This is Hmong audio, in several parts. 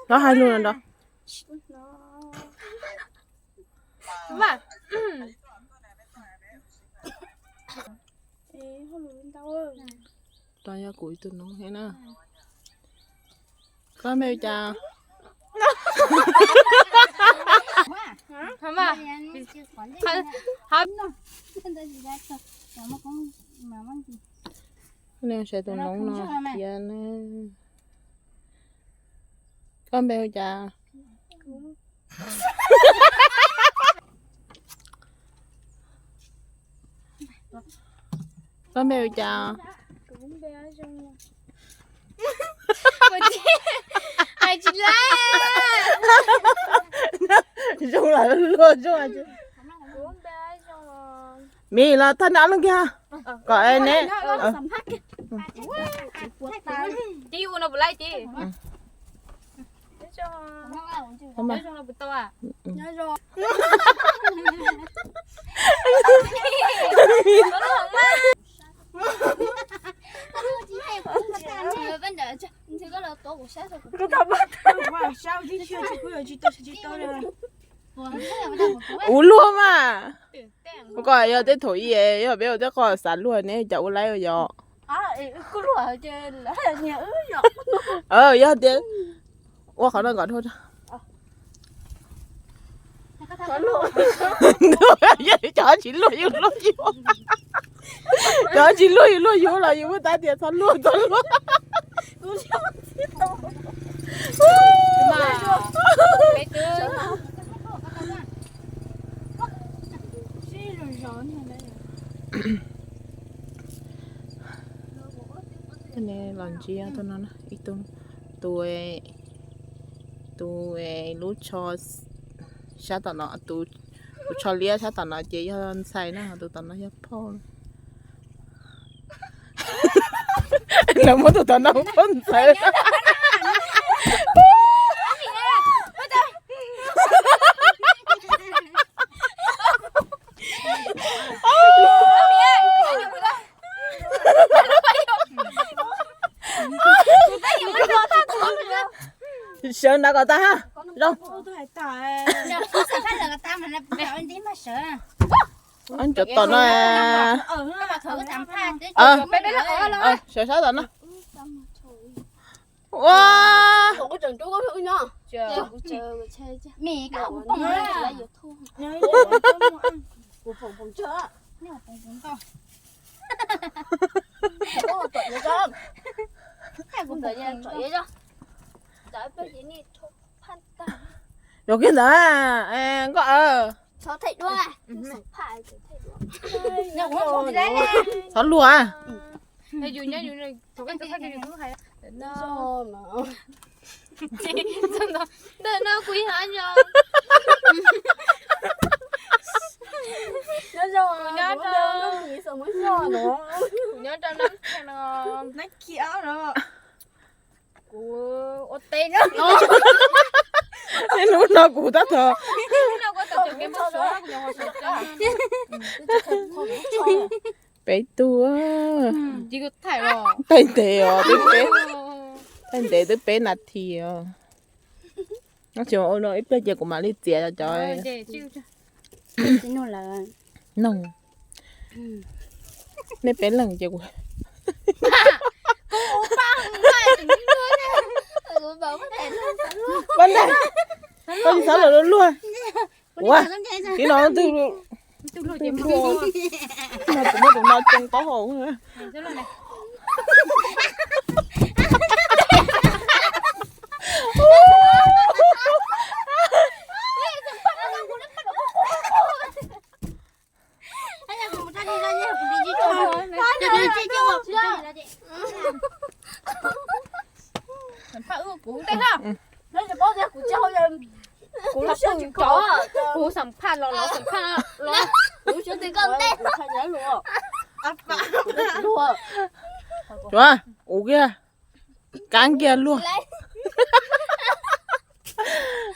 Rov hais lus no nrov. Rau yog kuv tus noov thiab na. Koj npe hu cas? Nws saib tus noov no thiab na. Koj npe hu cas? Koj npe hu cas? Hais tsis laib. Zoo lawm luag zoo. Miv los thaj nab lub kiag kom neb. Ces ua no puas laib ces? Ua luag mas. Koj yog tej thaum ub yog peb ua tej qho xav luag ne cas ua laib yom. Yog tias ua qhov no kom dhau. Cov tsis luag yus luag yus, cov tsis luag yus luag yus los yus muab tab tias txhob luag txhob luag. Los ntsia tus no, tus, tus lub tsho sab tom no, tus tsho liab sab tom no ces yog ntxhais na, tus tom no yog phauj. Lawv muab tus tom no phauj ntxawv. Sawv nrad kom tag ha. Zoo. Cov tom no. Sawv sab tom no. Ua. Yog kiag ntawd nkoj. Txhob luag. Nyob rau nab khiav no. Kuv ua teb no. Hnub no kuv tab tom peb tug. Thaij ntev os, thaij ntev twb peb nas this os. Ib pliag ces kuv mam li txiav cov. Noog. Nej peb leeg ces kuv. Koj tsis txhob luag luag. Ua, tib no twb luag, no kuv muab tus no tsoo taub hau. Kuv xam phaj los los xam phaj los. Tsuav, ua kiag, kab kiag luag.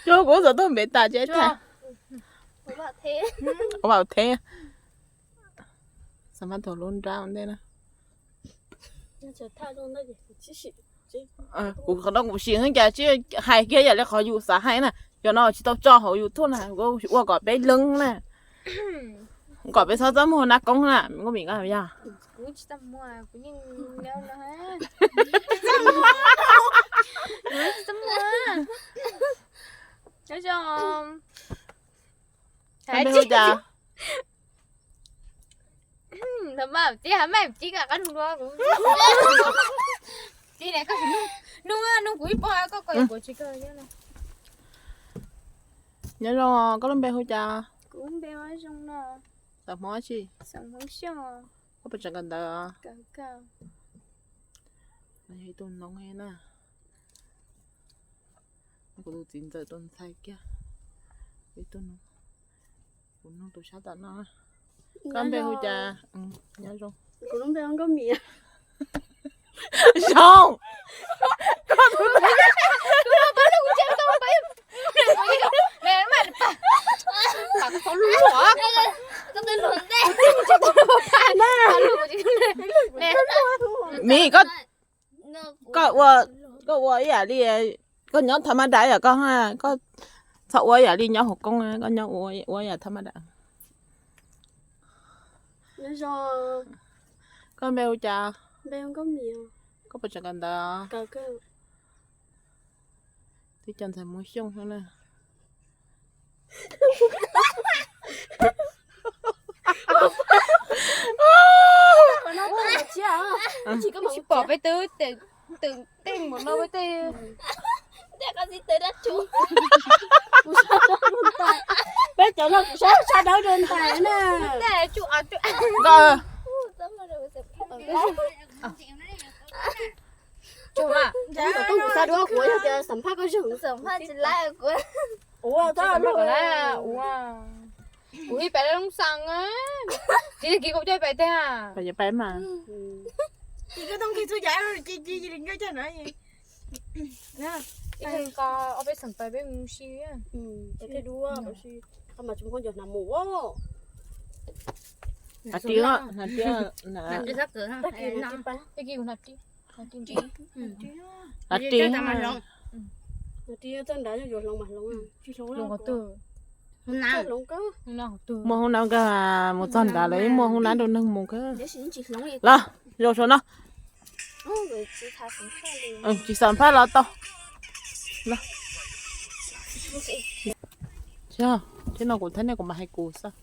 Tsuav, kuv xav tuaj npev tas tsev tag. Ua vam theb. Xam phaj thaum lub nrab ua ntej na. Kuv qhov no kuv sim xwb cas tsis hais kiag yam li qhov yus xav hais na. Cov no tsis tau tso hauv YouTube na, kuv ua kom peb leeb na, kom peb txhob txaj muag na koob na, me nkauj Mim koj yog. Nyob zoo, koj lub npe hu cas? Xeem Hmoob tsi? Koj puas tseem kawm ntawv? Ib tug noov na. Kuv tus txiv ntxawm tus ntxhais kiag. Ib tug noov. Kuv noog tus sab tom no. Koj npe hu cas? Nyob zoo. Kuv lub npe hu Nkauj Mim. Zoo. Mim, koj ua, koj ua ib yam li koj nyob tha mab dam yom, koj, koj txhob ua ib yam li nyob hauv koob, koj nyob ua ib yam tha mab dam. Koj npe hu cas? Koj puas tseem kawm ntawv? Twb cov ntxhais Hmoob Xyooj xwb na. Tsis pom peb twb tej mus no peb tej. Peb cov no kuv saib tshaj dawb dua ntais na. Kuv xav dua kuv yog tias xam phaj koj zeeg. Ua tau lub ua. Kuv ib pab loob xas, tsis kis kuv coj pais teg. Pais mas. Koj tau kis txhua yam, kis kis li nkawd coj no. Ib leeg ko ob peb xeem pais peb mus si. Pais thiaj dua, pais si. Qhov mas tsis muaj qhov ncauj hnav mus. Hnav ti, hnav ti, hnav ti. Hnav ti. Hnav ti txog nrad yuav hloov mas hloov. Muaj hoob nab kawg, mus txog nrad lawv muaj hoob nab rau neeg mus kawg. Los, zoo saum no. Tsis xam phaj los tau. Thiab no kuv thiab nej kuv mam hais kuv xwb.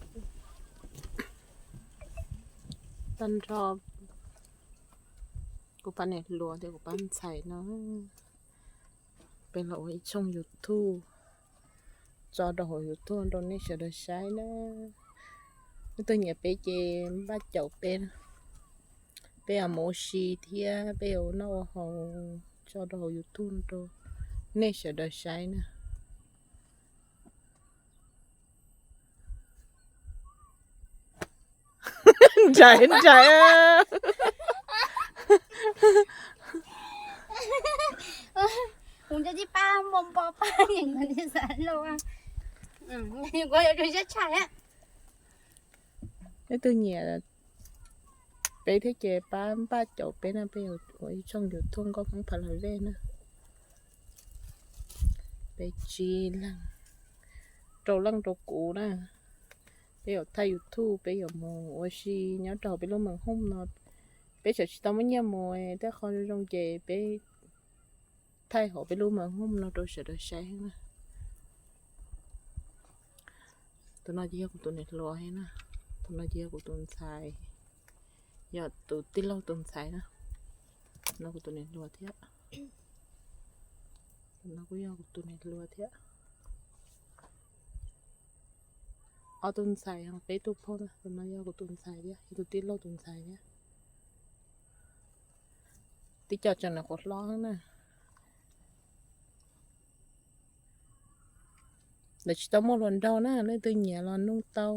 Tag nrho kuv pab niam hluas thiab kuv pab ntxhais no, peb los ua ib tshooj YouTube tso rau hauv YouTube rau nej sawv daws saib na. Nej twg nyiam peb ces npaj caum peb, peb yuav mus ua si thiab peb yuav ua noj ua haus tso rau hauv YouTube rau nej sawv daws saib na. Ntsais ntsais. Kuv nco tib pab npo npo pab yeej kuv xav lauj. Kuv yuav rau siab tshaj. Nej twg nyiam peb thiab ces pab npaj caum peb na, peb yuav ua ib tshooj YouTube Nkauj Hmoob Pha Lawg Vej na. Peb tsib leeg, rau leej rau kuv na. Peb yuav thaij YouTube, peb yuav mus ua si nyob rau hauv peb lub Mees Hooj no. Peb tseem tsis tau muaj nyiaj mus, tej qho zoo zoo ces peb thaij hauv peb lub Mees Hooj no rau sawv daws saib na. Tus no ces yog kuv tus niam hluas na, tus no ces yog kuv tus ntxhais, yog tus tij laug tus ntxhais na. Tus no kuv tus niam hluas thiab. Tus no kuj yog kuv tus niam hluas thiab. Ob tug ntxhais, peb tug phauj na, tus no yog kuv tus ntxhais thiab, yog tus tij laug tus ntxhais thiab. Tib co tseem nws quav hlob na. Lawv tsis tau muaj hluas nraug na, leej twg nyiam los noog tau,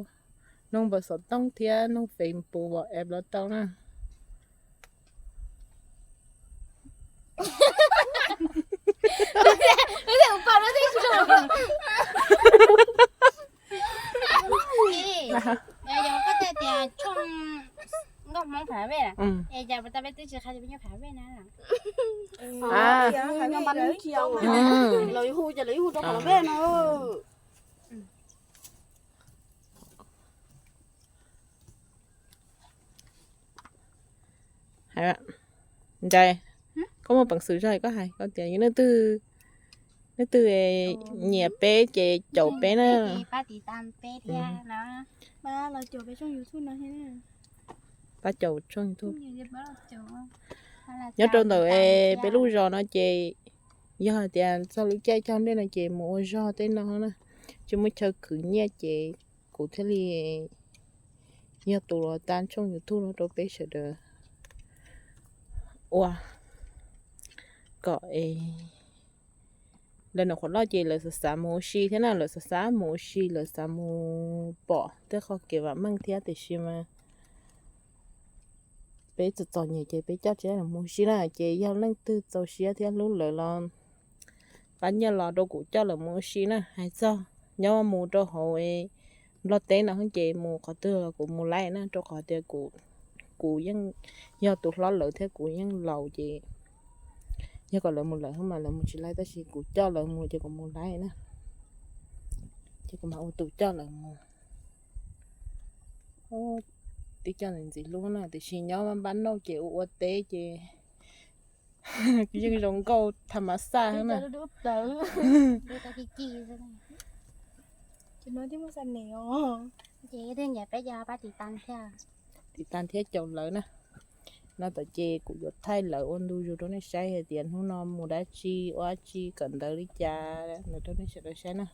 noog npawb xov tooj thiab noog Facebook, WhatsApp los tau na. Yog koj tias tshooj Nkauj Hmoob Pha Lawg Vej, es cas puas tau peb twb tsis qhia peb nyob Pha Lawg Vej na? Los yuav hu ces lawv yuav hu rau qhov peb no. Ntxawm, koj muaj peev xwm zog koj hais koj tias yog leej twg, leej twg nyiam peb ces caum peb na. Pab caum tshooj YouTube. Nyob rau ntawm peb lub zos no ces yog hais tias txog lub caij cog dej no ces mus ua zog tej no na, tsis muaj chaw khwv nyiaj ces kuv thiaj li yog tus los tsa tshooj YouTube no rau peb sawv daws ua kom es lawv nyuam qhuav loj ces lawv xav xav mus ua si thiab na, lawv xav xav mus ua si, lawv xav mus pom tej qhov kev vam meej thiab, tiam sis mas peb txom txom nyem ces peb coj tsis tau lawv mus ua si na. Ces yog leej twg txaus siab thiab hlub lawv los pab nyiaj los rau kuv coj lawv mus ua si na. Hais txog nyob mus rau hauv Nplog teb no ces mus qhov twg los kuv mus laib na, rau qhov tias kuv yeej yog tus hlob lawv thiab kuv yeej laus ces yog kom lawv mus lawv mas lawv mus tsis laib, tab sis kuv coj lawv mus ces kuv mus laib na. Ces kuv mam ua tus coj lawv mus. Twb coj ntxim hlub na, tiam sis nyob npab nauj ces ua ua teb ces yeej zoo nkauj tham mas xaj na. Tiv tas thiab caum lawv na. No tom ces kuv yuav thaij lawv ua ntu zus rau nej saib hais tias hnub no mus dab tsi ua dab tsi kawm ntawv li cas ntawd rau nej sawv daws saib na.